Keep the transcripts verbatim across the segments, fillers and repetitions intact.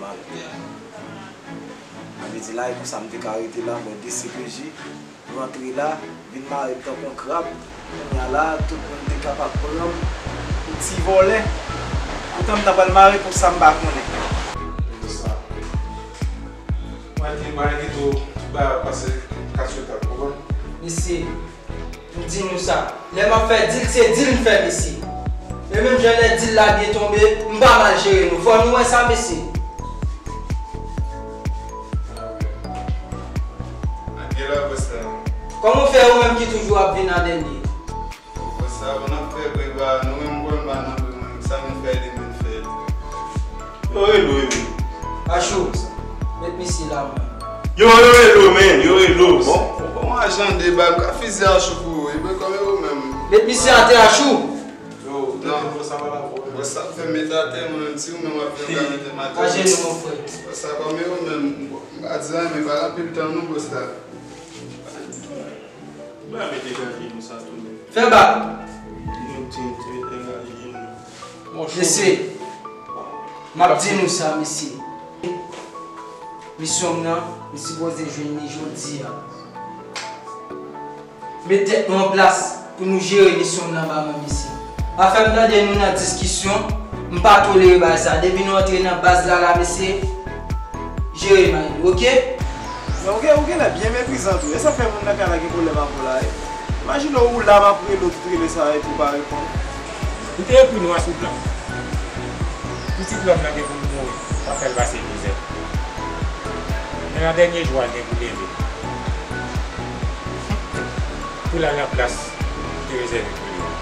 Sa vle di la, e konsa m te ka rete la, mwen D C P J, nou antre la, vin mare m tankou yon krab. Kounye a la, tout moun te kapab pran m pou ti vòlè. Poutan m ta pral mare pou sa m pa konnen. Mwen te, mwen te tou ba pase kat sou tab, konprann? Mesye, m di nou sa. Lè m ap fè dil, se dil m fè, mesye. E menm jan lè dil la byen tonbe, m pa mal jere nou. Fò nou wè sa, mesye. Anpil la, bòs la. Kòman w fè ou menm ki toujou ap vin an dènye? Bòs la, bon, n ap fè bri ba nou menm, bon, ba nan bri mwen, sa nou fè, li menm fè. Yo rele w, wi. Achou, met misye la, mwen. Yo, yo rele w, men, yo rele w. Bon, bon, ajan de bal, m ka fizi Achou pou ou, e ben kòm yo menm. Met misye atè, Achou. Yo, non. Bòs la, bòs la fè met atè, mwen menm, si ou menm w ap vin, w ka mete m atè. Ajenou, mon frè. Bòs la, kòm yo menm, m pa di anyen, men pa anpil tan, non, bòs la. Ba mete gade nou sa tou. Fè bak. Nou te, te, te gade nou. Mesye, m ap di nou sa, mesye. Misyon m nan, m sipoze jwenn li jodi a. Met tèt nou an plas pou nou jere misyon m nan ba mwen, mesye. Pa fè m tande nou nan diskisyon, m pa tolere bagay sa. Depi nou antre nan baz la, la, mesye, jere may nou, oke? Men ou gen, ou genlè byen meprizan tou. E sa k fè moun nan kay la gen pwoblèm avè w la, wi. Imajine w, ou la, m ap rele w, tout rele sa, epi w pa reponn. Ou te ekri nwa sou blan. Pitit lòm nan gen pou l mouri, w ap fè l pase mizè. Men nan dènye jou a, l gen pou leve. Pou l al nan plas ki te rezève pou li a.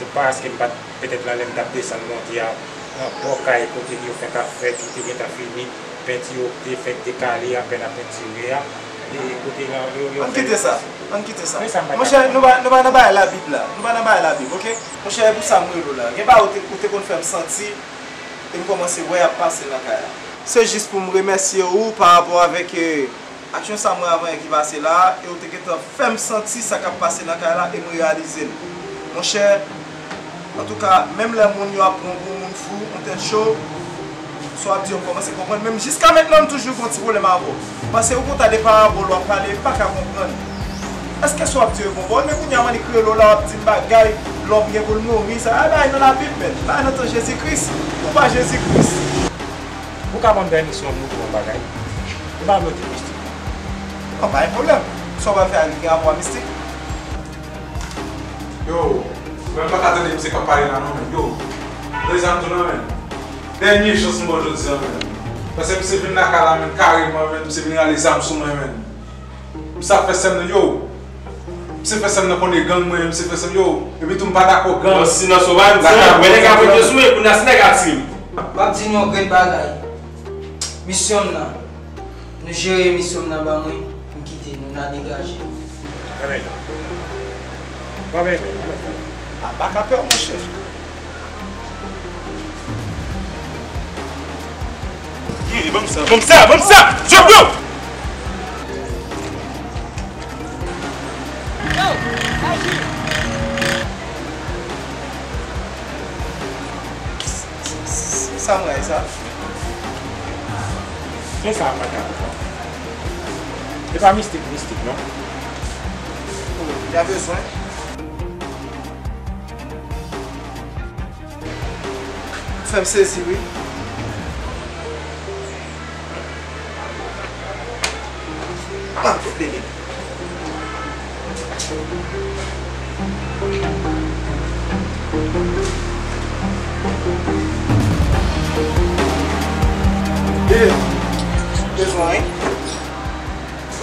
Se pa paske m pa t, petèt, nan lè m t ap desann monte a, nan bò kay kote yo fèk ap fè, ki te gentan fini, penti yo te fèk dekale, apèn ap pentire a, e kote nan, yo, yo Ann fè kite sa, ann kite sa. Men sa m pa Monchè, nou pa, nou pa nan bagay Labib la. Nou pa nan bagay Labib, oke? Monchè, e pou sa m rele w la. Gen bagay ou te, ou te konn fè m santi, e m kòmanse wè y ap pase nan kay la. Se jis pou m remèsye ou pa rapò avèk, e, aksyon sa mwen avè ki pase la a, e ou te gentan fè m santi sa k ap pase nan kay la, e m reyalize l. Monchè, antouka, menm lè moun yo ap pran w pou yon moun fou, yon tèt cho, sa w ap di yo, m kòmanse konprann. Menm jiska mentnan, m toujou gen yon ti pwoblèm avè w. Paske ou konn tande parabòl w ap pale, m pa ka konprann. Èske sa w ap di yo bon? Bon, men kounye a, m annik rele w la, w ap di m bagay, lòm gen pou l mouri, sa, a, bagay nan Labib, men, bagay nan tan Jezi Kris. Ou pa Jezi Kris. Ou ka ban m pèmisyon pou m di w yon bagay? Ou pa vle w di mistik? Non, pa gen pwoblèm. Sa w pral fè a gen rapò a mistik? Yo, mwen pa ka tande misye k ap pale la non, men. Yo, lè zam tou nan men. Dènye chans m ba w jodi a, men. Paske misye vin lakay la, men, kareman, men, misye vin rale zam sou mwen, men. Misye ap fè sè m nan, yo. Misye fè sè m nan konnen gang mwen, misye fè sè m, yo. Epi tou m pa dakò gang. Bon, si nan sou pa di, lakay mwen nèg ap rete sou mwen, kounye a se nèg ap tiye m. M ap di nou yon grenn bagay. Misyon m nan, nou jere misyon m nan ban mwen, m kite nou, n a degaje. Amèn. Amèn. A pa ka pè, monchè. Kiri, ban m sa, ban m sa, ban m sa! Jòb yo! Sa mwen sa? Men sa a pa ka. Se pa mistik, mistik, non. Oh, y a bezwen. Fè m sezi, wi. Ah, tout bebe. Bebe, bezwen, wi.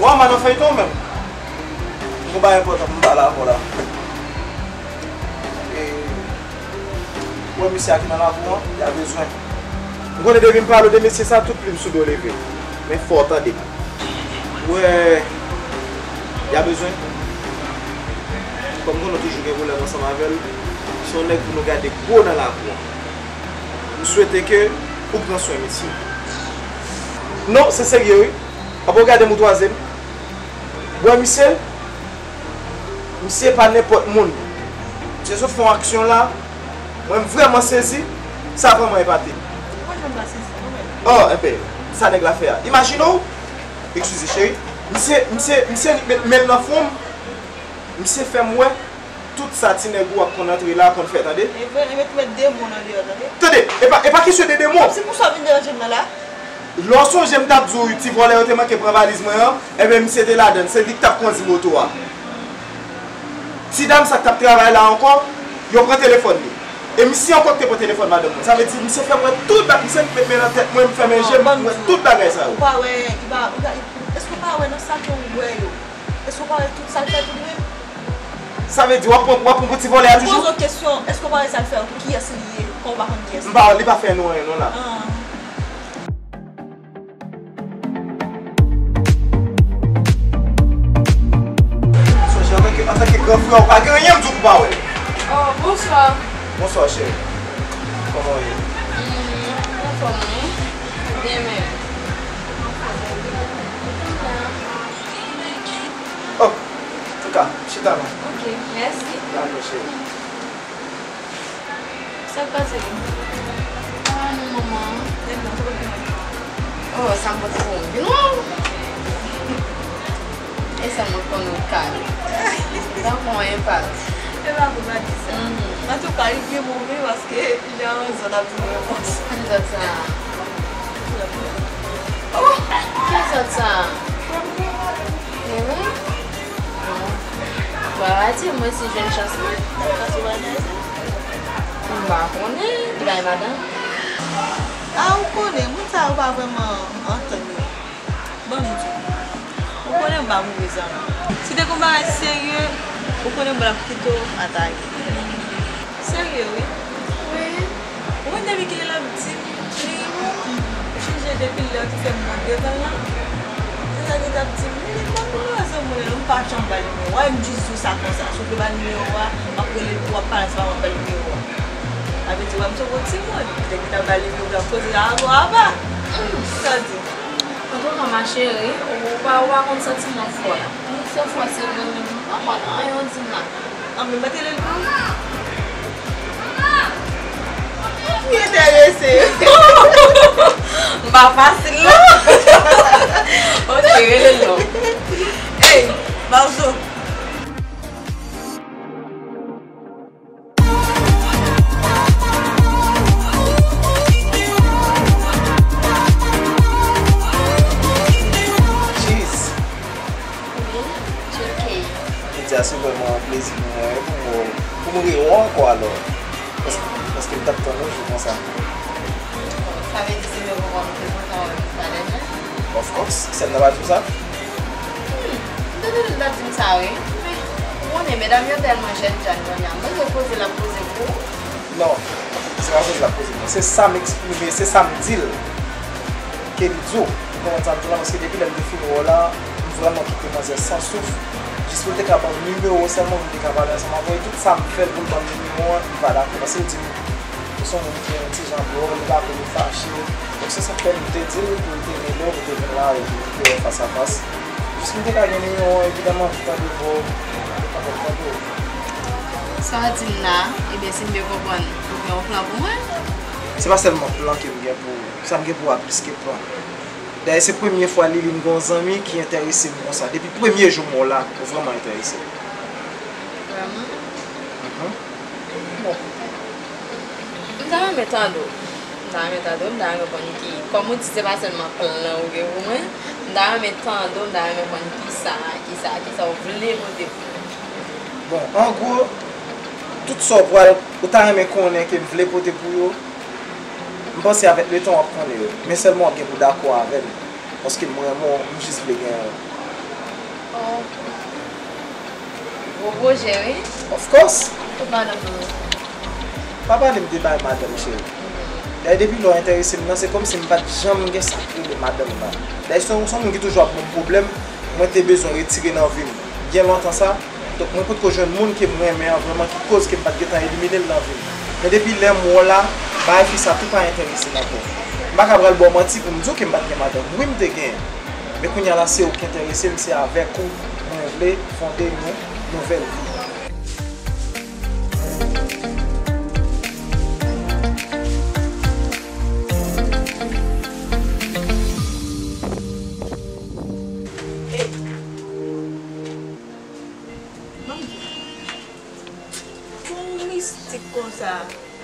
Wa, man, nan feyton menm. M gon bagay enpòtan pou m pale avè w la. E, ou wè mesye a ki nan lakou an, y a bezwen. M konnen depi m pale w de mesye sa, tout plim sou do leve. Men fò w tande m. Ou wè, y a bezwen. Kòm m konnen w toujou gen pwoblèm ansanm avè l, se yon nèg pou nou gade gwo nan lakou an. M swete ke ou pran swen misye. Non, se serye wi. Apa w gade m ou twaze m? Bwè misye, misye pa nenpòt moun. Misye sot fè yon aksyon la, mwen m vrèman sezi, sa vrèman epate m. Mwen menm pa sezi, mwen menm. Oh, enben, sa nèg la fè a. Imajine w, eskize cheri, misye, misye, misye met men l nan fwon m, misye fè m wè tout sa ti nèg ou ap konn antre la, konn fè, tande? E vre, e met, met demon nan deyò, tande? Tande, e pa, e pa kesyon de demon. Se pou sa w vin deranje m nan la? Lè w sonje m t ap di w, ti vòlè yo te manke pran valiz mwen an, enben, misye te ladan l, se li k t ap kondi moto a. Ti dam sa k t ap travay la ankò, yo pran telefòn li. E misye ankò ki te pran telefòn madanm mwen. Sa vle di, misye fè m wè tout ba-, misye met men nan tèt mwen, m fèmen je m, m wè tout bagay sa yo. Ou pa wè, li pa, li pa, èske w pa wè nan sa ke w wè yo? Èske w pa wè tout sa l fè tout li menm? Sa vle di, w ap pran, w ap pran pou ti vòlè a toujou? M poze w kesyon, èske w pa wè sa l fè yo? Kiyès li ye? Kòm w pa konn kiyès li? M pa, li pa fè nou anyen non la. Ah. Sonje, antanke, antanke gran frè, ou pa gen anyen m di w pou pa wè l. Oh, bonswa. Bonswa, cheri. Kòman w ye? Mm, anfòm, wi. Byen menm. Oh, antouka, chita non. Ok, mèsi. Dakò, cheri. Sa k pase? Ah, non, manman. Oh, sa m pote pou ou. Vin non. E sèl mwen k konn ou kal. Tankou yon enpak. E pa pou pa di sa. Mhm. Antouka, li byen move paske jan zòt ap di mwen konsa. Ki zòt sa? Oh, ki zòt sa? E wi. Bon, pa di mwen si jwenn chans mwen. M pa konnen, li bay madanm. A, ou konnen, moun sa yo pa vrèman antann yo. Ban m di w. Ou konnen m pa move zanmi. Si te gon bagay serye, ou konnen mwen ap kite w atake. Serye, wi. Wi. Ou konn depi kilè l ap di m li renmen w? Ou chonje depi lè w te fè m mande devan l lan? Se sa ki t ap di m, li pa konn rezon mwen, m pa janm ba l nimewo a, e m jis di w sa konsa. Si w vle ba l nimewo a, m ap rele l pou w ap pale ansanm avè w, m ba l nimewo a. Sa vle di, wè m se yon timoun, depi m ta ba l nimewo, m t ap koze avè w apa. Sa di? Antouka, ma chérie, ou pa, ou pa konn santiman fò la. Moun fè fò se mwen menm, m pa konn anyen w di m la. Anben, mete l pou ou. Li enterese. M pa fasil non. Ok, rele l non. Ey, Bawzo. Cheese. Wi, J K. Lydia, se vrèman yon plezi pou mwen, wi, pou mwen, pou m rewè w ankò alò. Paske, paske m t ap tann yon jou konsa. Sa vle di se mwen pou konn prezante w avèk Valè, non? Of course, sèl nan pa di w sa? Hmm, m te tande l t ap di m sa, wi. Men, ou konnen, medam yo tèlman jènjan kounye a. M panse poze l ap poze pou ou. Non, se pa poze l ap poze pou mwen. Se sa m eksprime, se sa m di l. Ke li di w. Ou konprann sa m di w la, paske depi lè m te fin wè w la, m vrèman kite manzè san souf. Jis pou l te ka ban m nimewo w sèlman, pou m te ka pale ansanm avè w. E tout sa m fè l pou l ban m nimewo w an, li pa dakò. Paske l di m, ou se yon moun ki yon ti jan dwòl, li pa vle nou fache. Donk se sa k fè m te di l pou l te rele w, pou l te vin la, epi nou te wè fas a fas. Jis pou m te ka gen nimewo w an, evidaman, m tande vwa w, m te kontan tande w. Sa w di m la, ebyen, si m byen konprann, ou gen yon plan pou mwen? Se pa sèlman plan ke m gen pou ou. Sa m gen pou w a plis ke plan. Dayè, se premye fwa Liline gen yon zanmi ki enterese m konsa. Depi premye jou m wè w la, ou vrèman enterese m. Vrèman? Mhm. Bon. M ta renmen tande w. M ta renmen tande w, m ta renmen konn ki, kòm ou di, se pa sèlman plan ou gen pou mwen. M ta renmen tande w, m ta renmen konn kisa, kisa, kisa w vle pote pou mwen. Bon, an gwo, tout sa w pral, ou ta renmen konnen ke m vle pote pou yo, m panse avèk letan w ap konnen yo. Men sèlman w ap gen pou dakò avè m. Paske m renmen w, m jis vle genyen w. Oh. Gwo pwojè, wi. Of course. Tout madanm nou. Pa pale m de bay madanm, cheri. Dayè, depi lè w enterese m nan, se kòmsi m pa t janm gen sa k rele madanm nan. Dayè, se yon, se yon moun ki toujou ap ban m pwoblèm, mwen te bezwen retire nan vi m. Byen lontan sa, donk mwen potko jwenn moun ke m renmen an vrèman, ki koz ke m pa t gentan elimine l nan vi m. Men depi lè m wè w la, bagay fi sa tou pa enterese m ankò. M pa ka pral ba w manti pou m di w ke m pa t gen madanm. Wi, m te genyen. Men kounye a la, se ou k enterese m, se avèk ou mwen vle fonde yon nouvèl vi.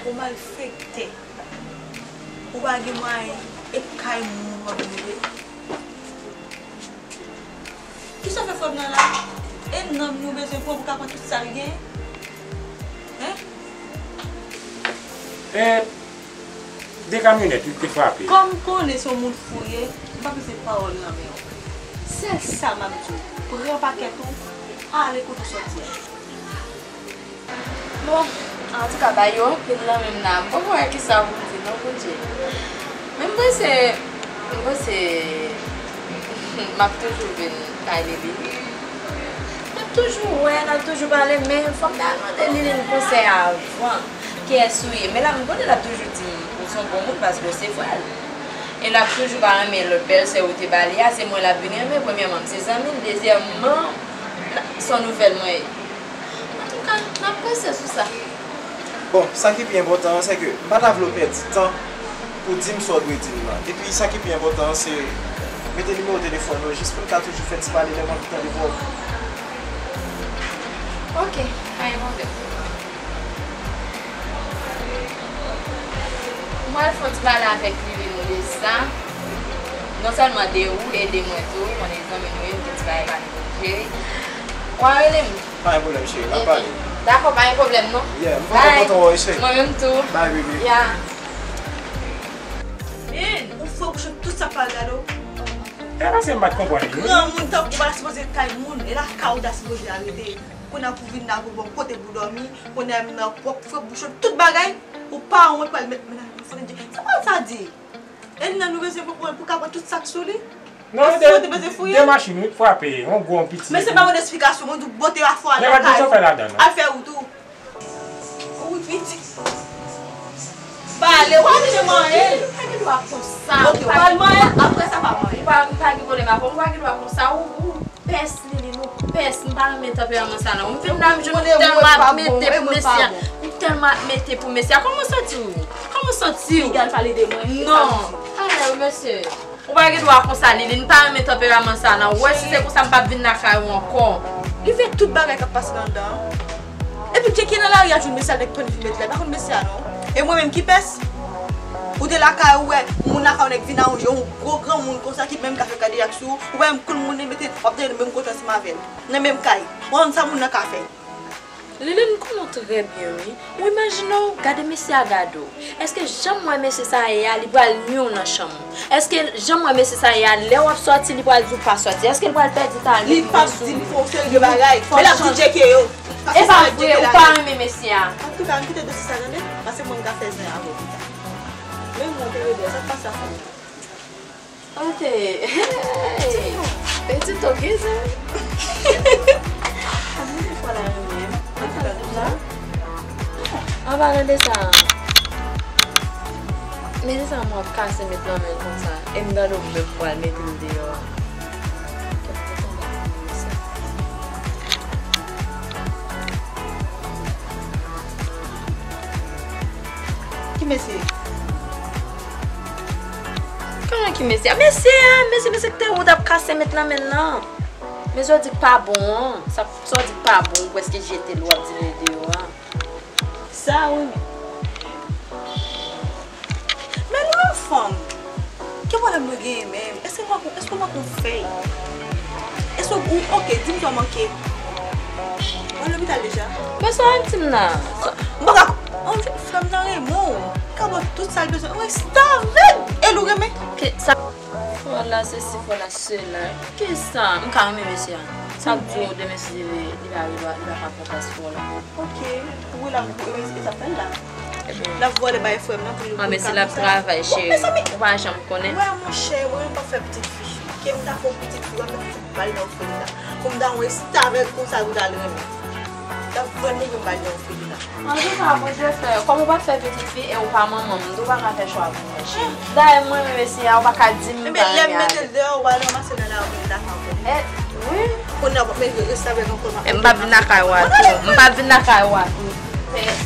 Ou malfektè. Ou pa gen mwayen, e kay moun w ap viv. Kisa w fè frè m nan la? E nanm li w bezwen pran pou ka pran tout sa l gen? Hein? E de kamyonèt wi ki frape. Kòm m konnen se yon moun fou w ye, m pa bezwen pawòl nan men w. Sèl sa m ap di w, pran pakèt ou, ale kote w sòti a. Bon, antouka, bagay yo anpil nan men m nan. M poko wè kisa pou m di non, Bondye. Men m panse, m panse m ap toujou vin kay Lili. N ap toujou wè, n ap toujou pale, men fò m ta al mande Liline konsèy avan. Kiyès ou ye? Men la, m konnen l ap toujou di m ou se yon bon moun paske w se frè l. E l ap toujou pa renmen lòt bèlsè ou te ba li a, se mwen l ap vin renmen. Premyèman, m se zanmi l, dezyèmman, se yon nouvèl mwen ye. Antouka, n ap panse sou sa. Bon, sa ki pi enpòtan an, se ke m pa ta vle w pèdi tan pou di m sa w dwe di m nan. Epi, sa ki pi enpòtan an, se mete nimewo telefòn ou jis pou n ka toujou fè ti pale lè m anvi tande vwa w. Ok, pa gen pwoblèm. Mwen al fè yon ti pale avèk Liline de sa. Non sèlman de ou, e de mwen tou, konnen zanmi nou ye, nou gen ti bagay pa nou pou jere. W a rele m. Pa gen pwoblèm, cheri, n a pale. Dakò, pa gen pwoblèm, non. Yeah, m kontan, kontan wè w, cheri. Mwen menm tou. Bye, baby. Yeah. Men, ou fè w kouche tout sa k pa regade w. E paske m pa t konprann li. Granmoun tankou w pa sipoze kay moun, e lakay ou ta sipoze al rete. Kounye a pou vin la pou bon kote pou dòmi, kounye a menm nan pwòp fre bouch ou tout bagay, ou pa wont pral met mennaj ou fò gen dye. Se pa sa di. E nan nou bezwen pou pran pou ka pran tout sa k sou li. Non, de, de machin wi k frape, yon gwo, yon piti. Men se pa yon esplikasyon, mwen di w bote afè w al lakay ou. Al fè wout ou. Ou piti. Pale, w ap vin manyen. Ou pa gen dwa konsa. Ok, ou pa al manyen, apre sa pa manyen. Ou pa, ou pa gen pwoblèm avè m, ou pa gen dwa konsa. Ou, ou pès, Liline, ou pès. M pa renmen tanperaman sa non. M vin la, m jwenn ou tèlman ap mete pou mesye a. Ou tèlman ap mete pou mesye a. Kòman w santi w? Kòman w santi w? Piga l pale de mwen. Non. Alè, mesye. Ou pa gen dwa konsa, Liline, m pa renmen tanperaman sa nan. Ou wè, si se konsa, m p ap vin lakay ou ankò. Li fè tout bagay k ap pase nan anndan an. Epi, cheke nan lari a jwenn mesye a nèk pran li vin met la. Li pa konn mesye a, non. E mwen menm ki pès? Ou te lakay ou, wè, moun lakay ou nèk vin aranjè, yon gwo granmoun konsa ki menm ka fè kadejak sou ou. Ou wè, m konn moun li mete, w ap tande menm kote ansanm avè l. Nan menm kay. Ou konn sa moun nan ka fè. Liline, m konn ou trè byen, wi. Ou imajine w, gade mesye a gade w. Èske jan m wè mesye sa a ye a, li pral nwi w nan chanm ou? Èske jan m wè mesye sa a ye a, lè w ap sòti, li pral di w pa sòti? Èske l pral pèdi talè li sou ou? Li p ap di m fè yon seri de bagay, men l ap di tcheke yo. E pa vre, ou pa renmen mesye a. Antouka, ann kite dosye sa tande, paske mwen m ka fè zen avè w pita. Men mwen te rele, sa k pase a fanmi? Ok. Hey! Petit toke sa. An palan de sa, men se sa mwen ap kase met nan men l konsa. E m tande w menm pral mete l deyò a. Ki mesye? Kòman ki mesye a? Mesye a, mesye, mesye ki te ou t ap kase met nan men l lan. Mesye w di k pa bon an. Sa, sa w di k pa bon, ou prèske jete l, w ap di l deyò a. Sa wi men. Men nou yon fanm. Ki pwoblèm nou genyen menm? Èske w manke, èske w manke yon fèy? Èske w, ok, di m sa w manke. W al lopital deja? Men sa w ap di m la? M pa ka, yon jèn fanm nan renmen w. Li ka ba w tout sa l bezwen. Ou estave! E l ou renmen? Ki sa? Fò la sesi, fò la sela. Kisa? M ka renmen mesye a. Sa k di w demen si li, li pa, li pa, li pa ka pran plas fò la? Ok. Wi, l ap, e sa fè l la. L ap vòlè bay frè m nan pou li. Ah, men si l ap travay, cheri. Ou pa janm konnen. Wè, monchè, mwen menm m p ap fè pitit fi. Ke m ta fè yon pitit fi, w ap fè pitit bal nan ofelina. Pou m ta yon restavèk konsa pou w ta al renmen. L ap vòlè m bal nan ofelina. Antouka, Bondye fè, kòm ou pa t fè pitit fi e ou pa manman m, m tou pa ka fè chwa pou mwen, cheri. Dayè, mwen menm mesye a, ou pa ka di m pa renmen avè l. Ebyen, lè m mete l deyò, ou al ranmase l nan lari, l ta fè ankò. Eh, wi. Kounye a, w ap mete restavèk ankò, m ap mete l nan. M p ap vin lakay ou a tou. M p ap vin lakay ou a tou. Pès.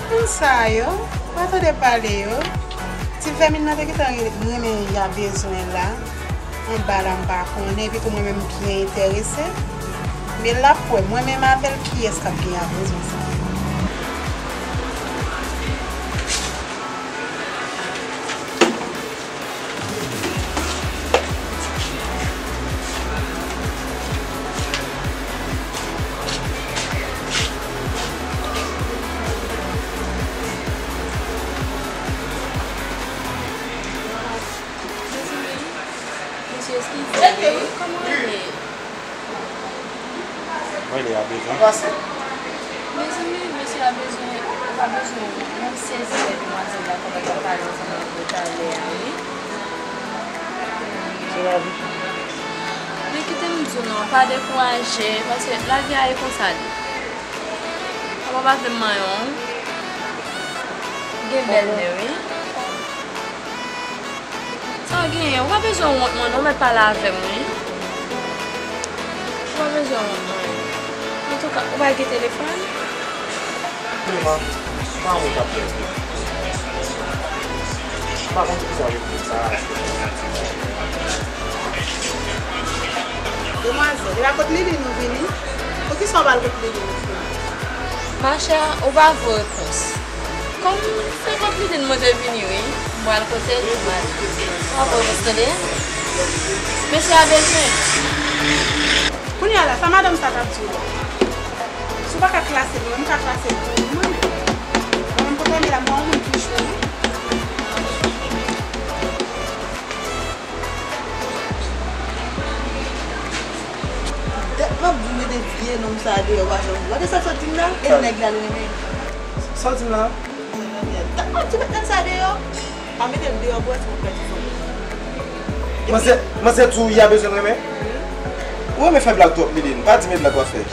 Moun sa yo, pa tande pale yo. Ti vèmin nan te gentan renmen y a bezwen la. Anba la m pa konnen, epi tou mwen menm m byen enterese. Men l ap wè, mwen menm avè l, kiyès k ap gen y a bezwen sa. Pase. Mezanmi, mesye a bezwen, pa bezwen, mwen sezi lè demwazèl la kòman l t ap pale ansanm avè w talè a, wi. Se lavi. Men kite m di w non, pa dekouraje, paske lavi a e konsa li. Papa pa vle m manyen w. Gen bèl nè, wi. Sa w genyen? Ou pa bezwen wont mwen non, ou mèt pale avè m, wi. Ou pa bezwen wont mwen. Antouka, ou pa gen telefòn? Wi, man. Pa wont ap pèdi. M pa konn poukisa w vin di m sa, èske w konn santi w? Demwazèl, e pa kot Liline ou vini? Poukisa w pa al kot Liline ou vini? Machè, ou pa voye repons. Kòm se kot Liline mwen te vini, wi. M pral kote l, m al. Ou pa voye repons, tande? Mesye a bezwen. Kounye a la, sa madanm sa t ap di w la? Si w pa ka klase l, mwen, m ka klase l pou ou, mwen. Mwen menm, kote m ye la, m pa yon moun ki cho, non. Dat m ap di w mete vye nonm sa deyò, w pa janm. Gade sa l sot di m la, e nèg la l renmen. Sa w di m la? Dat m ap di w met nèg sa deyò. Pa mete l deyò pou wè si w pèdi fanmi. Manzè, manzè di w y a bezwen renmen? Wi. Ou renmen fè blag twòp, Liline. Pa di men blag w ap fè.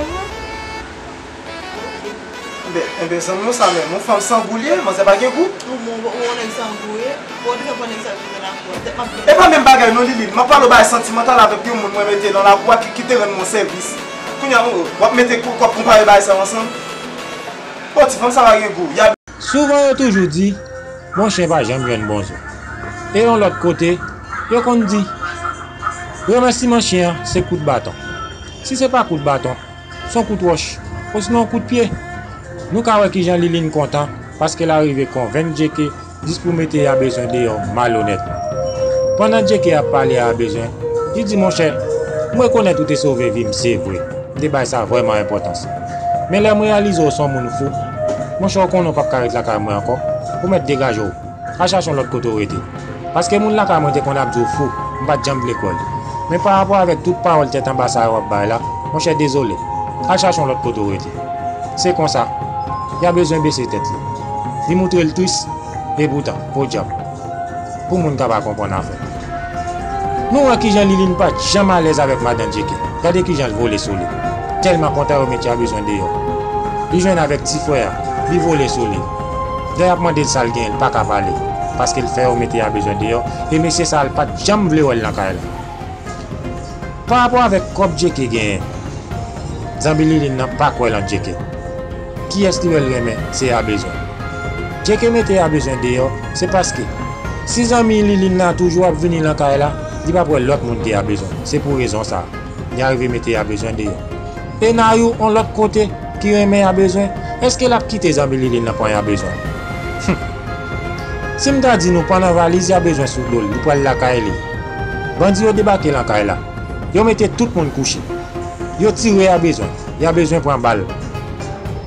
Enben, enben, zanmi w sa menm, yon fanm san gou l ye, manzè pa gen gou. Ou bon, ou yon nèg san gou, wi. Ou te fè pran nèg sa yo nan lakou a. Tèt m ap fè. E pa menm bagay non, Liline. M ap pale w bagay santimantal avèk yon moun mwen mete nan lakou a ki, ki te rann mwen sèvis. Kounye a, w ap mete kò-, w ap konpare bagay sa yo ansanm. Bon, ti fanm sa pa gen gou. Y a Souvan yo toujou di, bon chen pa janm jwenn bon zo. E yon lòt kote, yo konn di, remèsiman chen an se kout baton. Si se pa kout baton, se yon kout wòch, osinon yon kout pye. Nou ka wè kijan Liline kontan paske l arive konvenk Djeke jis pou mete A Bezwen deyò malonètman. Pandan Djeke ap pale A Bezwen, li di, monchè, m rekonèt ou te sove vi m, se vre. M te bay sa vrèman enpòtans. Men lè m reyalize w se yon moun fou, monchè, w konnen w p ap ka ret lakay mwen ankò, ou mèt degaje w. Al chache yon lòt kote w rete. Paske moun lakay mwen te konn ap di w fou, m pa t janm vle kwè l. Men parapò avèk tout pawòl tèt anba sa yo w ap bay la, monchè, dezole. Al chache yon lòt kote w rete. Se konsa, Y a Bezwen bese tèt li. Li moutre l tris, epoutan, podyab. Pou moun ka pa konprann afè. Nou wè kijan Liline pa t janm alèz avèk madan Djeke. Gade kijan l vole sou li. Tèlman kontan yo mete A Bezwen deyò. Li jwenn avèk ti frè a, li vole sou li. Lè y ap mande l sa l genyen, l pa ka pale, paske l fè yo mete A Bezwen deyò, e mesye sa a l pa t janm vle wè l nan kay la. Parapò avèk kòb Djeke genyen, zanmi Liline nan pa kwè lan Djeke. Kiyès li wè l renmen, se A Bezwen. Djeke mete A Bezwen deyò, se paske si zanmi Liline nan toujou ap vini lan kay la, li p ap wè lòt moun ke A Bezwen. Se pou rezon sa a, li arive mete A Bezwen deyò. E Nayou, yon lòt kote, ki renmen A Bezwen, èske l ap kite zanmi Liline nan pran A Bezwen? Hum. Si m ta di nou, pandan valiz A Bezwen sou do l, li pral lakay li, bandi yo debake lan kay la. Yo mete tout moun kouche. Yo tire A Bezwen. A Bezwen pran bal.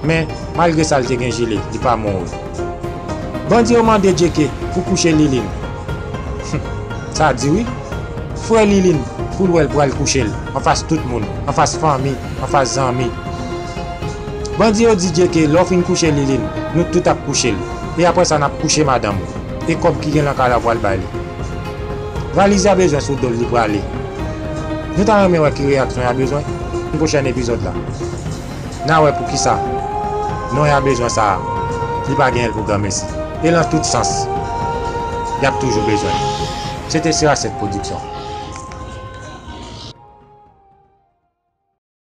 Men, malgre sa, l te gen jile, li pa mouri. Bandi yo mande Djeke pou kouche Liline. Hum, sa di wi. Frè Liline, pou l wè l pral kouche l, anfas tout moun, anfas fanmi, anfas zanmi. Bandi yo di Djeke, lè w fin kouche Liline, nou tout ap kouche l. E apre sa, n ap kouche madanm ou. E kòb ki gen lan kay la, w pral bay li. Valiz A Bezwen sou do l, li prale. Nou ta renmen wè ki reyaksyon A Bezwen nan pwochèn epizòd la. N a wè poukisa non A Bezwen sa a, li pa genyen l pou granmesi. E lan tout sans, y ap toujou bezwen li. Se te Sera Sèt Pwodiksyon.